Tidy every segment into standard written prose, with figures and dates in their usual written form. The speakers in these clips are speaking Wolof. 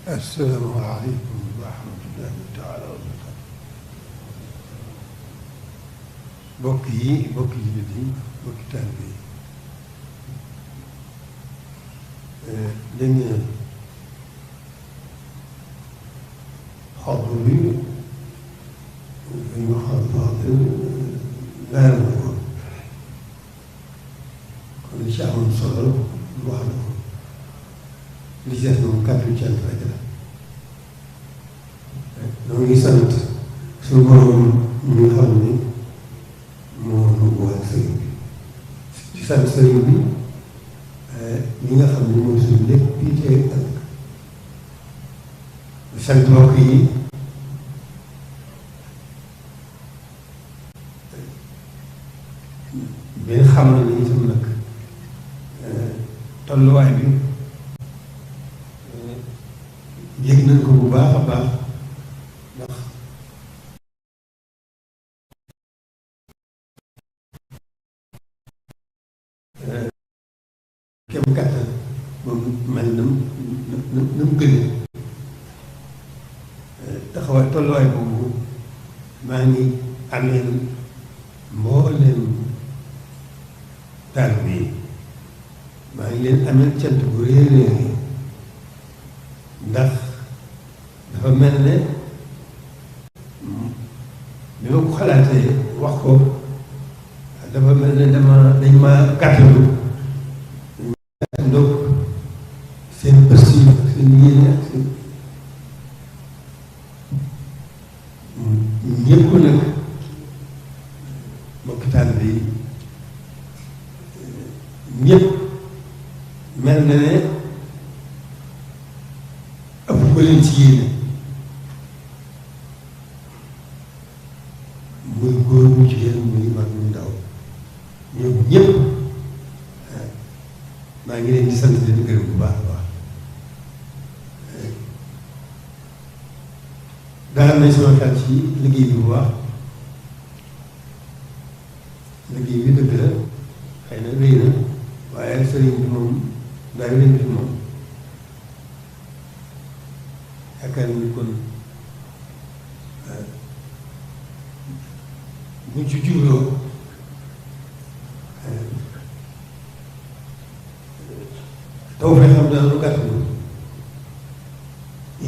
السلام عليكم ورحمة الله تعالى وبركاته. bokk yi jullit yi bokki taalibe yi dañu xadru bi dañu leeral na ko kon li ci amoon solo wax na ko li ci des moom kàddu cant rek la. ñoo ngi sant suñu borom ñi nga xam ne moo nu boole sëriñ bi di sant sëriñ bi ñi nga xam ne mooy suñu lépp bii tey ak di sant mbokk yi bi nga xam ne itam nag tolluwaay bi yëg nañ ko bu baax a baax ndax kem kàttan moom mel na mu gënee taxawaay tolluwaay boobu maa ngi ameel mbooleem taalibe yi maa ngi leen ameel cant bu réeréer ndax dafa mel ne bi ma ko xalaatee wax ko dafa mel ne dañ ma gàttalu donc seen pësti ak seen yéene ak seen ñëpp nag mbokki taalibe yi ñëpp mel na ne ëpp ko leen ci yéene muy góor mu jigéen muy mag muy ndaw ñoom ñëpp maa ngi leen di sant leen gërëm bu baax a baax daal nañ sama xel ci liggéey bi bu baax liggéey bi dëgg la xëy na rëy na waaye sëriñ bi moom daay leen fi moom yaakaar ni kon buñ ci jubloo taw fee xam daal lu gàtt na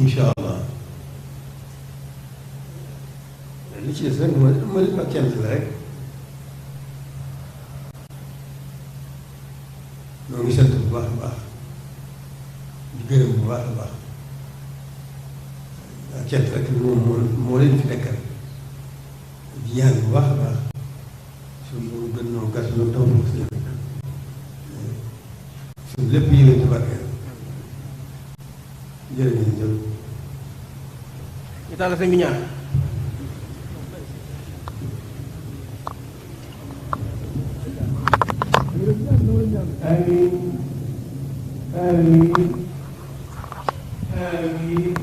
incha allah li ci des rek ma leen ak cant la rek ñoo ngi sant bu baax a baax di gërëm bu baax a baax ak cant rek moom moo leen fi nekkal di ñaan bu baax a baax suñu gën noo gàtt noo taw si suñu lépp yéwén ci barkeel jërëjëf. ñu taal sëñ bi ñaan. amiin amiin amiin